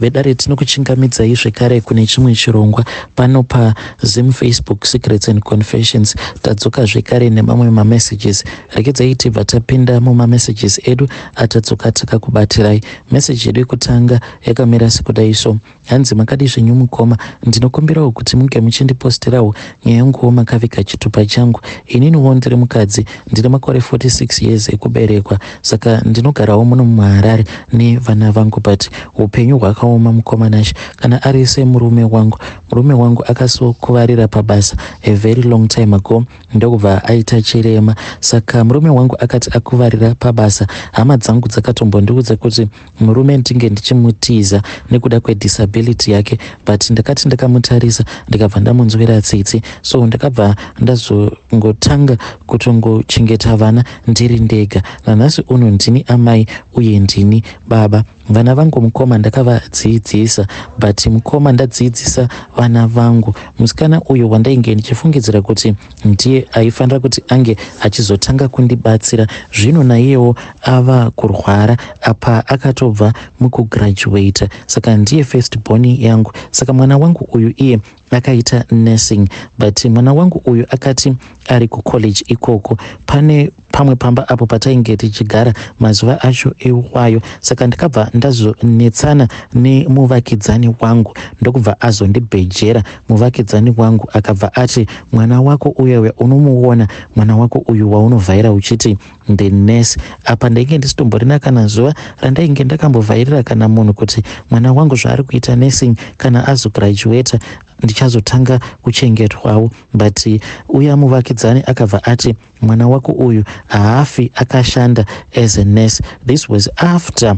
Vedare, tinokuchingamidzai zvekare kune chimwe chirongwa pano paZim Facebook Secrets and Confessions. Tadzoka zvekare nemamwe mamessages. Regedzai tibva tapinda mumamessages edu atadzoka takakubatirai. Message yedu yekutanga yakamira sekudai so. Hanzi, "Makadi zvenyu mukoma? Ndinokumbirawo kuti munge muchindiposterawo nyaya yanguwo makaviga chitupa changu. Ininiwo ndiri mukadzi, ndine makore 46 years ekuberekwa, saka ndinogarawo muno muHarare nevana vangu, but upenyu hwakaoma, mukoma Nashe. Kana ari semurume wangu, murume wangu akasokuvarira pabasa a very long time ago, ndokubva aita chirema. Saka murume wangu akati akuvarira pabasa, hama dzangu dzakatombondiudza kuti murume ndinge ndichimutiza nekuda kwedisability yake, but ndakati ndakamutarisa, ndikabva ndamunzwira tsitsi, so ndakabva ndazongotanga kutongochengeta vana ndiri ndega. Nanhasi uno ndini amai uye ndini baba. Vana vangu, mukoma, ndakavadzidzisa, but mukoma, ndadzidzisa vana vangu, musikana uyu wandainge ndichifungidzira kuti ndiye aifanira kuti ange achizotanga kundibatsira, zvino naiyewo ava kurwara. Apa akatobva mukugraduata, saka ndiye first born yangu. Saka mwana wangu uyu iye akaita nursing, but mwana wangu uyu akati ari kucollege ikoko, pane pamwe pamba apo patainge tichigara mazuva acho iwayo. Saka ndakabva ndazonetsana nemuvakidzani wangu, ndokubva azondibhejera. Muvakidzani wangu akabva ati, 'Mwana wako uyoyo unomuona, mwana wako uyu waunovhaira uchiti ndenesi.' Apa ndainge ndisitomborina kana zuva randainge ndakambovhairira kana munhu kuti mwana wangu zvaari kuita nursing, kana azograduata ndichazotanga kuchengetwawo. But uya muvakidzani akabva ati, 'Mwana wako uyu haafi akashanda as a nurse.' This was after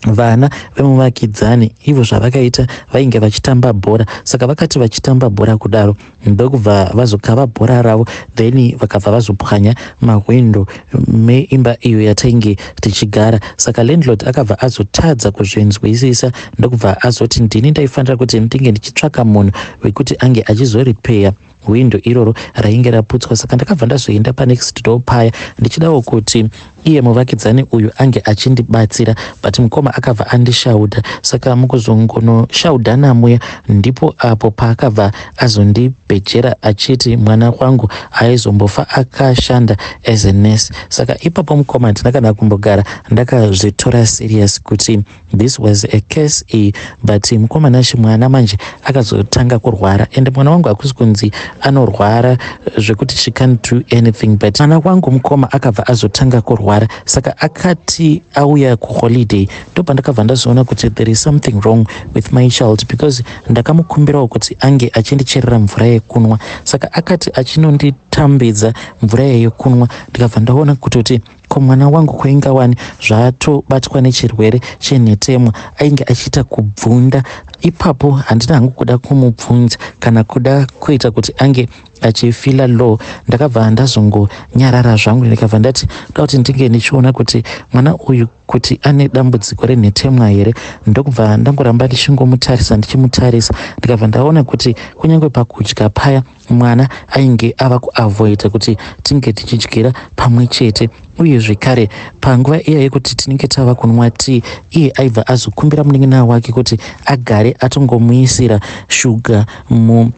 vana vemuvakidzani ivo zvavakaita, vainge vachitamba bhora. Saka vakati vachitamba bhora kudaro, ndokubva vazokava bhora ravo, then vakabva vazopwanya mahwindo meimba iyo yatainge tichigara. Saka landlord akabva azotadza kuzvinzwisisa, ndokubva azoti ndini ndaifanira kuti ndinge ndichitsvaka munhu wekuti ange achizoripeya hwindo iroro rainge raputswa. Saka ndakabva ndazoenda panext door paya ndichidawo kuti iye muvakidzani uyu ange achindibatsira, but mukoma, akabva andishaudha. Saka mukuzongonoshaudhana muya, ndipo apo paakabva azondibhejera achiti mwana wangu aizombofa akashanda as a nurse. Saka ipapo, mukoma, handina kana kumbogara ndakazvitora serious kuti this was a case iyi. But mukoma Nashe, mwana manje akazotanga kurwara, ende mwana wangu hakusi kunzi anorwara zvekuti she can't do anything, but mwana wangu, mukoma, akabva azotanga kurwara. Saka akati auya kuholiday, ndopandakabva ndazoona kuti there is something wrong with my child, because ndakamukumbirawo kuti ange achindicherera mvura yekunwa. Saka akati achinonditambidza mvura yekunwa, ndikabva ndaona kutoti ko mwana wangu kwaingawani zvaatobatwa nechirwere chenhetemwa. Ainge achiita kubvunda ipapo. Handina hangu kuda kumubvunza kana kuda kuita kuti ange achifeela low. Ndakabva ndazongonyarara zvangu, ndikabva ndati da kuti ndinge ndichiona kuti mwana uyu kuti ane dambudziko renhetemwa here. Ndokubva ndangoramba ndichingomutarisa, ndichimutarisa, ndikabva ndaona kuti kunyange pakudya paya, mwana ainge ava kuavoida kuti tinge tichidyira pamwe chete. Uye zvekare panguva iya yekuti tinenge tava kunwa tii, iye aibva azokumbira munin'ina wake kuti agare atongomuisira shuga mu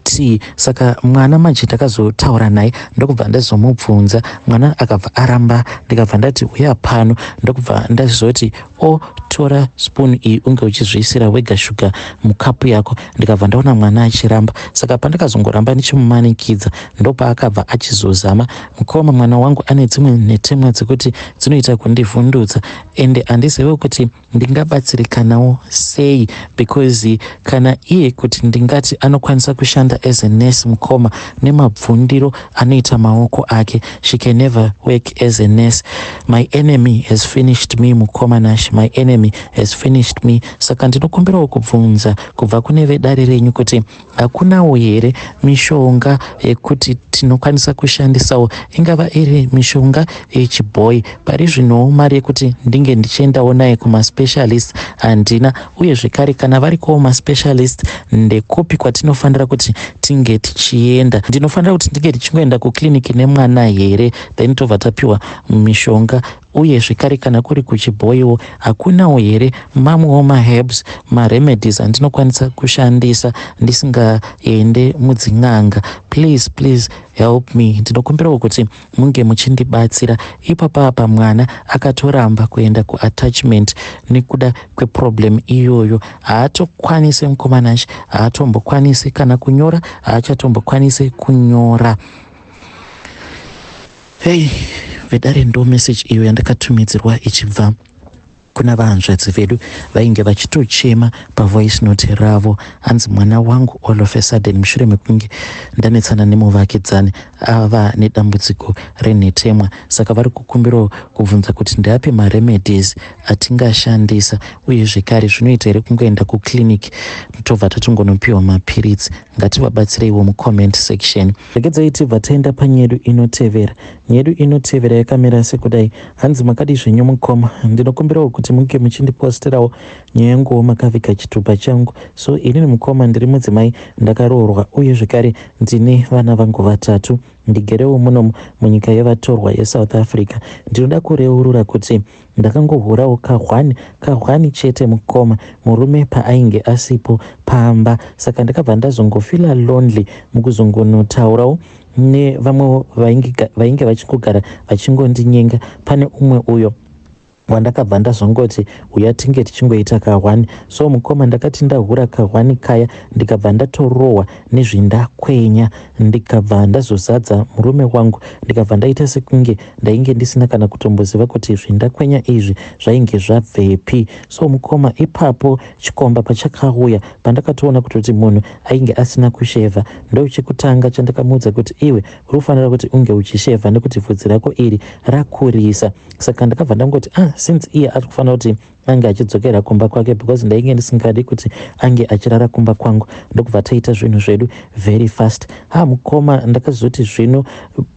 tii. Saka mwana manje ndakazotaura naye, ndokubva ndazomubvunza. Mwana akabva aramba. Ndikabva ndati, "Uya pano." Ndokubva ndazoti, "Otora spoon iyi, unge uchizviisira wega shuga mukapu yako." Ndikabva ndaona mwana achiramba. Saka pandakazongoramba ndichimumanikidza, ndopaakabva achizozama. Mukoma, mwana wangu ane dzimwe nhetemwa dzekuti dzinoita kundivhundutsa, ende handizive kuti ndingabatsirikanawo sei, because kana iye kuti ndingati anokwanisa kushanda as a nurse, mukoma, nemabvundiro anoita maoko ake, she can never work as a nurse. My enemy has finished me, mukoma Nash, my enemy has finished me. Saka ndinokumbirawo kubvunza kubva kune vedare renyu kuti hakunawo here mishonga yekuti tinokwanisa kushandisawo, ingava iri mishonga yechibhoyi? Pari zvinowo mari yekuti ndinge ndichiendawo naye kumaspecialist handina. Uye zvekare kana varikowo maspecialist, ndekupi kwatinofanira kuti tinge tichienda? Ndinofanira kuti ndinge ndichingoenda kukliniki nemwana here, then tobva tapiwa mishonga? Uye zvekare kana kuri kuchibhoyiwo hakunawo here mamwewo maherbs, maremedies andinokwanisa kushandisa ndisingaende mudzin'anga? Please, please help me. Ndinokumbirawo kuti munge muchindibatsira. Ipapa apa mwana akatoramba kuenda kuattachment nekuda kweproblem iyoyo. Haatokwanisi mukomanashi, haatombokwanisi kana kunyora, haachatombokwanisi kunyora. Hei vedare, ndo message iyo yandakatumidzirwa ichibva kuna vahanzvadzi vedu vainge vachitochema pavoice note ravo. Hanzi mwana wangu all of a sudden, mushure mekunge ndanetsana nemuvakidzani, ava nedambudziko renhetemwa. Saka vari kukumbirawo kubvunza kuti ndeapi maremedies atingashandisa, uye zvekare zvinoita here kungoenda kuclinic tobva tatongonopiwa mapiritsi? Ngativabatsireiwo mucomment section. Regedzai tibva taenda panyedu inotevera. Nyedu inotevera yakamira sekudai. Hanzi, "Makadi zvenyu mukoma? Ndinokumbirawo kuti munge muchindiposterawo nyaya yanguwo makaviga chitupa changu. So inini mukoma ndiri mudzimai, ndakaroorwa, uye zvekare ndine vana vangu vatatu. Ndigerewo muno munyika yevatorwa yeSouth Africa. Ndinoda kureurura kuti ndakangohurawo kahwani kahwani chete mukoma, murume paainge asipo pamba. Saka ndakabva ndazongofeela lonely mukuzongonotaurawo nevamwe vainge vachingogara vachingondinyenga. Pane umwe uyo wandakabva ndazongoti uya tinge tichingoita kahwani. So mukoma, ndakati ndahura kahwani kaya, ndikabva ndatorohwa nezvindakwenya, ndikabva ndazozadza murume wangu, ndikabva ndaita sekunge ndainge ndisina kana kutomboziva kuti zvindakwenya izvi zvainge zvabvepi. So mukoma, ipapo chikomba pachakauya, pandakatoona kutoti munhu ainge asina kushevha, ndochekutanga chandakamuudza kuti, 'Iwe uri kufanira kuti unge uchishevha nekuti bvudzi rako iri rakurisa.' Saka ndakabva ndangoti, ah, since iye ari kufanira kuti ange achidzokera kumba kwake, because ndainge ndisingadi kuti ange achirara kumba kwangu, ndokubva taita zvinhu zvedu very fast. Ha mukoma, ndakazoti zvino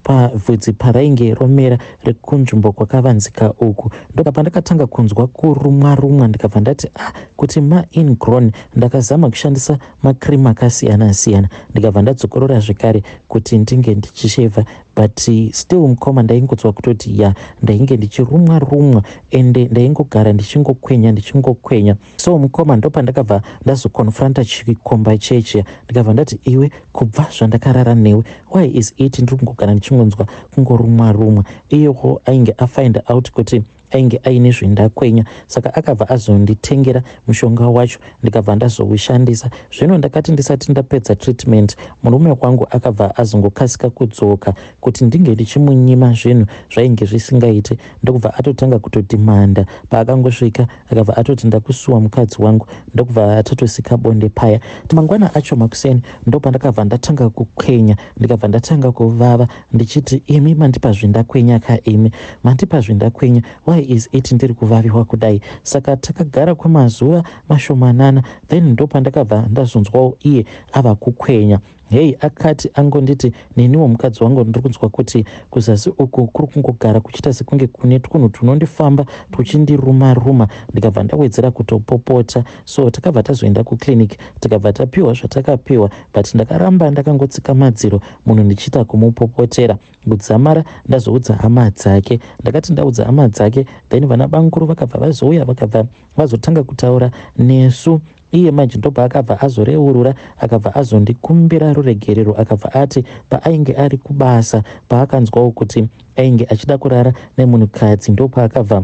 pabvudzi parainge romera rekunzvimbo kwakavanzika uku, ndopandakatanga kunzwa kurumwa rumwa. Ndikabva ndati, ah, kuti maingrown. Ndakazama kushandisa macream akasiyana siyana, ndikabva ndadzokorora zvekare kuti ndinge ndichishevha, but still mukoma, ndaingonzwa kutoti ya, ndainge ndichirumwa rumwa, ende ndaingogara ndichingokwenya, ndichingokwenya. So mukoma, ndopandakabva ndazoconfronta chikomba chechiya, ndikabva ndati, 'Iwe, kubva zvandakarara newe, why is it ndiri kungogara ndichingonzwa kungorumwa rumwa?' Iyewo ainge afind out kuti ainge aine zvindakwenya, saka akabva azonditengera mushonga wacho, ndikabva ndazoushandisa. Zvino ndakati ndisati ndapedza treatment, murume wangu akabva azongokasika kudzoka. Kuti ndinge ndichimunyima zvinhu zvainge zvisingaite, ndokubva atotanga kutodhimanda. Paakangosvika akabva atoti, 'Ndakusuwa mukadzi wangu,' ndokubva atatosika bonde paya. Mangwana acho makuseni ndopandakabva ndatanga kukwenya, ndikabva ndatanga kuvava ndichiti, 'Imi mandipa zvindakwenya ka, imi mandipa zvindakwenya, why is it ndiri kuvaviwa kudai?' Saka takagara kwemazuva mashomanana, then ndopandakabva ndazonzwawo iye ava kukwenya. Hei, akati angonditi, 'Neniwo mukadzi wangu ndiri kunzwa kuti kuzasi uku kuri kungogara kuchiita sekunge kune twunhu tunondifamba tuchindiruma ruma.' Ndikabva ndawedzera kutopopota. So takabva tazoenda kuclinic, tikabva tapiwa zvatakapiwa, but ndakaramba ndakangotsika madziro munhu ndichiita kumupopotera kudzamara ndazoudza hama dzake. Ndakati ndaudza hama dzake, then vana banguru vakabva vazouya, vakabva vazotanga kutaura nesu. Iye manje ndobva akabva azoreurura, akabva azondikumbira ruregerero. Akabva ati paainge ari kubasa, paakanzwawo kuti ainge achida kurara nemunhukadzi, ndopaakabva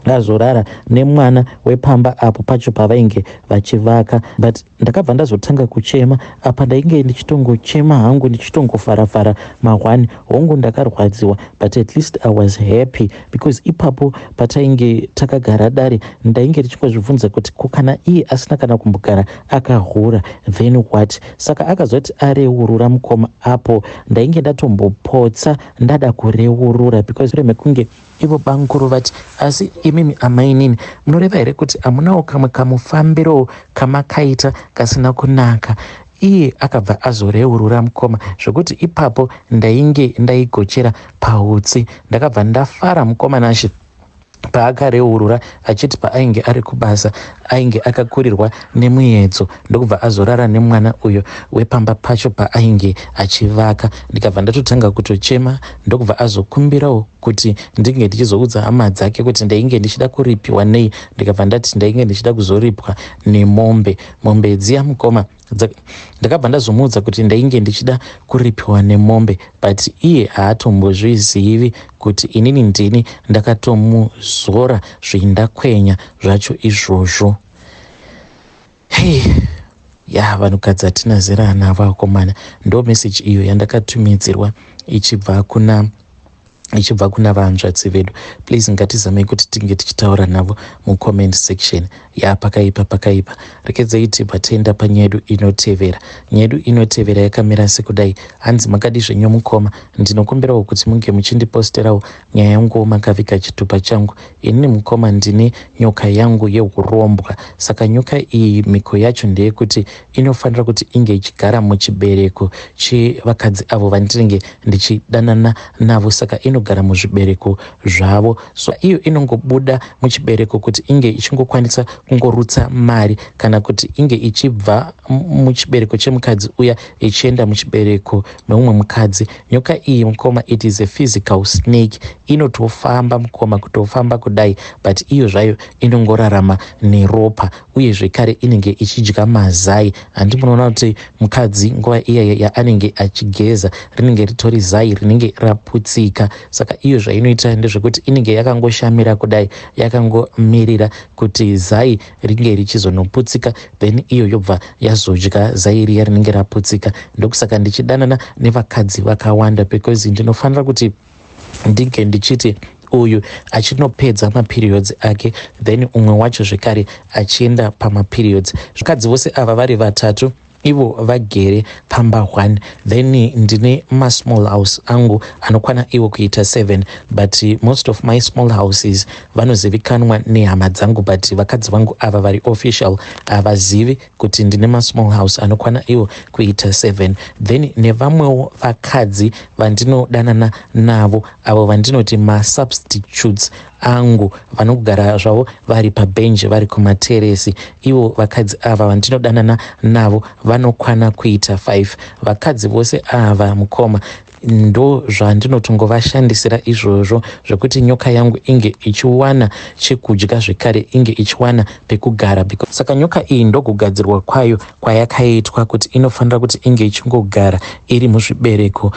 azorara nemwana wepamba apo pacho pavainge vachivaka. But ndakabva ndazotanga kuchema. Apa ndainge ndichitongochema hangu, ndichitongofarafara mahwani. Hongu, ndakarwadziwa, but at least I was happy, because ipapo patainge takagara dare, ndainge ndichingozvibvunza kuti ko kana iye asina kana kumbogara akahura, then what? Saka akazoti areurura mukoma, apo ndainge ndatombopotsa ndada kureurura, because remekunge ivo banguru vati, 'Asi imimi amainini, munoreva here kuti hamunawo kamwe kamufambiro kamakaita kasina kunaka?' Iye akabva azoreurura mukoma, zvokuti ipapo ndainge ndaigochera pautsi. Ndakabva ndafara mukoma Nashe. Paakareurura achiti paainge ari kubasa ainge akakurirwa nemuedzo ndokubva azorara nemwana uyo wepamba pacho paainge achivaka. Ndikabva ndatotanga kutochema ndokubva azokumbirawo kuti ndinge ndichizoudza hama dzake kuti ndainge ndichida kuripiwa nei. Ndikabva ndati ndainge ndichida kuzoripwa nemombe. Mombe dziya mukoma, ndakabva ndazomuudza kuti ndainge ndichida kuripiwa nemombe, but iye haatombozvizivi kuti inini ndini ndakatomuzora zvindakwenya zvacho izvozvo. Hei ya, vanhukadzi hatina zera navo vakomana. Ndo meseji iyo yandakatumidzirwa ichibva kuna vanzvadzi vedu. Please, ngatizamei kuti tinge tichitaura navo mucomment section. Ya, pakaipa, pakaipa. Rekedzai tibva taenda panyaya yedu inotevera. Nyaya yedu inotevera yakamira sekudai. Hanzi, "Makadi zvenyu mukoma? Ndinokumbirawo kuti munge muchindiposterawo nyaya yanguwo makaviga chitupa changu. Inini mukoma, ndine nyoka yangu yeurombwa. Saka nyoka iyi, mhiko yacho ndeyekuti inofanira kuti inge ichigara muchibereko chevakadzi avo vandinenge ndichidanana navo. Saka inogara muzvibereko zvavo. So iyo inongobuda muchibereko kuti inge ichingokwanisa kungorutsa mari, kana kuti inge ichibva muchibereko chemukadzi uya ichienda muchibereko meumwe mukadzi. Nyoka iyi mukoma, it is a physical snake. Inotofamba mukoma, kutofamba kudai, but iyo zvayo inongorarama neropa, uye zvekare inenge ichidya mazai. Handi munoona kuti mukadzi nguva iya yaanenge achigeza, rinenge ritori zai rinenge raputsika? Saka iyo zvainoita ndezvekuti inenge yakangoshamira kudai, yakangomirira kuti zai ringe richizonoputsika, then iyo yobva yazodya zai riya rinenge raputsika. Ndokusaka ndichidanana nevakadzi vakawanda, because ndinofanira kuti ndinge ndichiti uyu achinopedza maperiods ake, then umwe wacho zvekare achienda pamaperiods. Vakadzi vose ava vari vatatu ivo vagere pamba 1. Then ndine masmall house angu anokwana iwo kuita 7, but most of my small houses vanozivikanwa nehama dzangu, but vakadzi vangu ava vari official havazivi kuti ndine masmall house anokwana iwo kuita 7. Then nevamwewo vakadzi vandinodanana navo, avo vandinoti masubstitutes angu, vanogara zvavo vari pabhenji, vari kumateresi. Ivo vakadzi ava vandinodanana navo vanokwana kuita 5. Vakadzi vose ava mukoma, ndo zvandinotongovashandisira izvozvo zvekuti nyoka yangu inge ichiwana chekudya, zvekare inge ichiwana pekugara. Saka nyoka iyi ndokugadzirwa kwayo kwayakaitwa kuti inofanira kuti inge ichingogara iri muzvibereko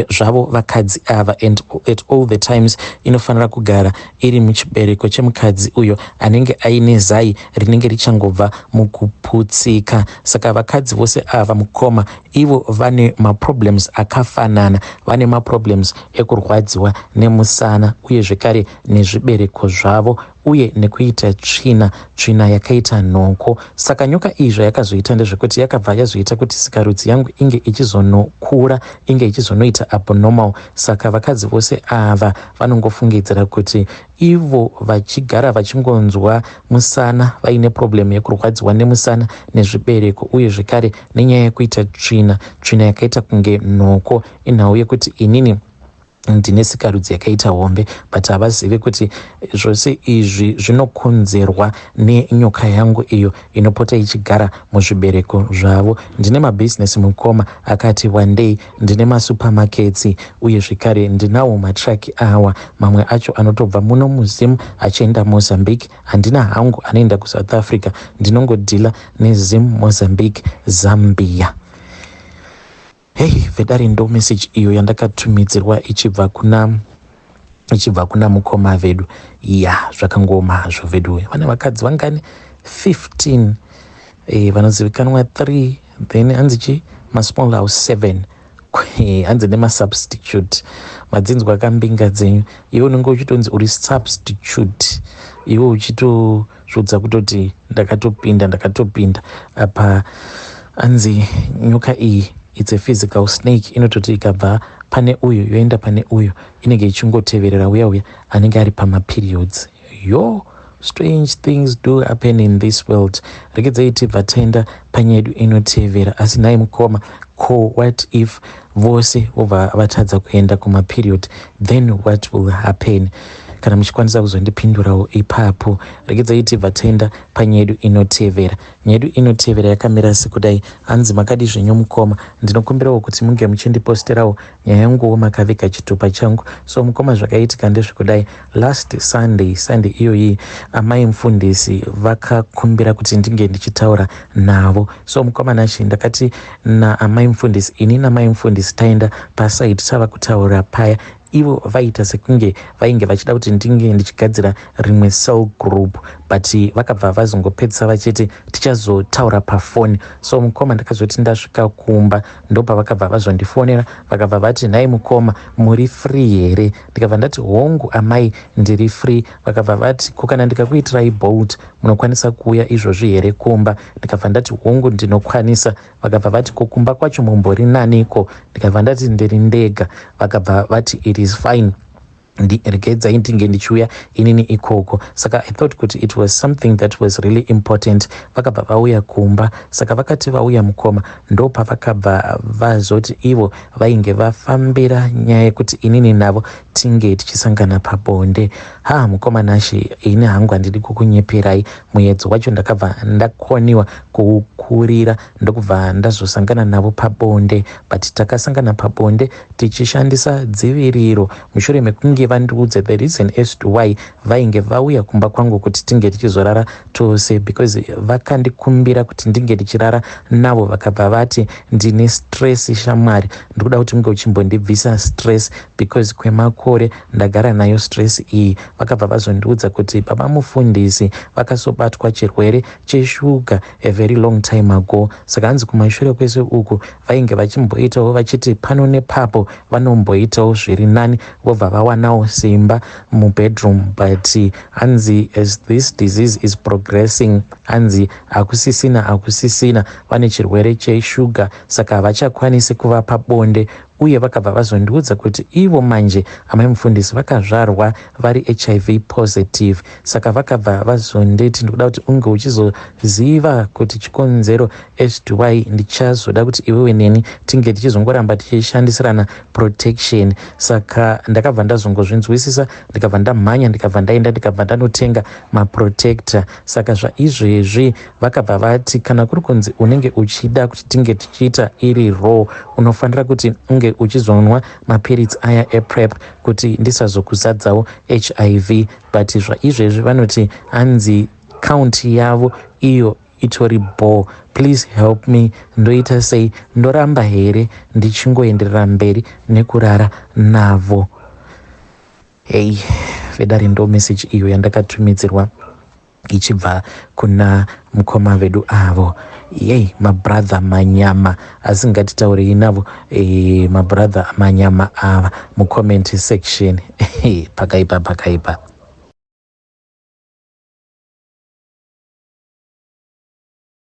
zvavo vakadzi ava, and at all the times inofanira kugara iri muchibereko chemukadzi uyo anenge aine zai rinenge richangobva mukuputsika. Saka vakadzi vose ava mukoma, ivo vane maproblems akafanana. Vane maproblems ekurwadziwa nemusana, uye zvekare nezvibereko zvavo, uye nekuita tsvina, tsvina yakaita nhoko. Saka nyoka iyi zvayakazoita ndezvekuti yakabva yazoita kuti sikarudzi yangu inge ichizonokura, inge ichizonoita abnormal. Saka vakadzi vose ava vanongofungidzira kuti ivo vachigara vachingonzwa musana, vaine problem yekurwadziwa nemusana nezvibereko, uye zvekare nenyaya yekuita tsvina, tsvina yakaita kunge nhoko, inhau yekuti inini ndine sikarudzi yakaita hombe. But havazivi kuti zvose izvi zvinokonzerwa nenyoka yangu iyo inopota ichigara muzvibereko zvavo. Ndine mabhizinesi mukoma akati wandei. Ndine masupermarkets, uye zvekare ndinawo matraki awa. Mamwe acho anotobva muno muZim achienda Mozambique. Handina hangu anoenda kuSouth Africa, ndinongodhila neZim, Mozambique, Zambia." Hei vedare, ndo meseji iyo yandakatumidzirwa ichibva kuna mukoma vedu. Ya, zvakangoma hazvo vedu. Vane vakadzi vangani? 15. Vanozivikanwa 3, then hanzi chi masmall house 7, hanzi nemasubstitute. Madzinzwa akambinga dzenyu. Iwe unenge uchitonzi uri substitute, iwe uchitozvodza kutoti ndakatopinda, ndakatopinda apa. Anzi nyoka iyi, it's a physical snake. Inototi ikabva pane uyu yoenda pane uyu, inenge ichingoteverera uya uya anenge ari pamaperiods. Yo, strange things do happen in this world. Regedzai tibva taenda panyaya yedu inotevera. Asi nhai mukoma, ko what if vose vobva vatadza kuenda kumaperiod? Then what will happen? Kana muchikwanisa kuzondipindurawo ipapo, regedzai tibva taenda panyaya yedu inotevera. Nyaya yedu inotevera yakamira sekudai. Hanzi makadi zvenyu mukoma, ndinokumbirawo kuti munge muchindiposterawo nyaya yanguwo makaviga chitupa changu. So mukoma, zvakaitika ndezvekudai. Last Sunday, Sunday iyoyi, amai mufundisi vakakumbira kuti ndinge ndichitaura navo. So mukoma Nashe, ndakati naamai mufundisi, ini namai mufundisi taenda paside, tava kutaura paya, ivo vaita sekunge vainge vachida kuti ndinge ndichigadzira rimwe cell group, but vakabva vazongopedzisa vachiti tichazotaura pafoni. So mukoma, ndakazoti ndasvika kumba, ndopavakabva vazondifonera. Vakabva vati, "Nhai mukoma, muri free here?" Ndikabva ndati, "Hongu amai, ndiri free." Vakabva vati, "Ko kana ndikakuitirai Bolt, munokwanisa kuuya izvozvi here kumba?" Ndikabva ndati, "Hongu, ndinokwanisa." Vakabva vati, "Ko kumba kwacho mumbori naniko?" Ndikabva ndati, "Ndiri ndega." Vakabva vati, "It is fine, regedzai ndinge ndichiuya inini ikoko." Saka I thought kuti it was something that was really important. Vakabva vauya kumba. Saka vakati vauya, mukoma, ndopavakabva vazoti ivo vainge vafambira nyaya yekuti inini navo tinge tichisangana pabonde. Ha, mukoma Nashe, ini hangu handidi kukunyeperai, muedzo wacho ndakabva ndakoniwa kuukurira, ndokubva ndazosangana navo pabonde. But takasangana pabonde tichishandisa dziviriro, mushure mekunge vandiudze the reason as to why vainge vauya kumba kwangu kuti tinge tichizorara tose, because vakandikumbira kuti ndinge ndichirara navo. Vakabva vati, "Ndine stress shamwari, ndikuda kuti unge uchimbondibvisa stress, because kwemakore ndagara nayo stress iyi." Vakabva vazondiudza kuti baba mufundisi vakasobatwa chirwere cheshuga a very long time ago. Saka hanzi kumashure kwese uku vainge vachimboitawo, vachiti pano nepapo vanomboitawo zviri nani, vobva vawanawo simba mubedroom, but hanzi as this disease is progressing, hanzi hakusisina, hakusisina, vane chirwere cheshuga, saka havachakwanisi kuva pabonde. Uye vakabva vazondiudza kuti ivo manje amai mufundisi vakazvarwa vari HIV positive. Saka vakabva vazonditi, "Ndikuda kuti unge uchizoziva kuti chikonzero as to why ndichazoda kuti iwewe neni tinge tichizongoramba tichishandisirana protection." Saka ndakabva ndazongozvinzwisisa, ndikabva ndamhanya, ndikabva ndaenda, ndikabva ndanotenga maprotector. Saka zvaizvezvi vakabva vati, "Kana kuri kunzi unenge uchida kuti tinge tichiita iri raw, unofanira kuti unge uchizonwa mapiritsi aya ePrEP kuti ndisazokuzadzawo HIV." But zvaizvezvi vanoti hanzi count yavo iyo itori bho. Please help me, ndoita sei? Ndoramba here ndichingoenderera mberi nekurara navo? Hei vedare, ndo message iyo yandakatumidzirwa ichibva kuna mukoma vedu avo. Yei, mabrother manyama, asi ngatitaurei navo mabrother manyama ava mucomment section. Pakaipa, pakaipa.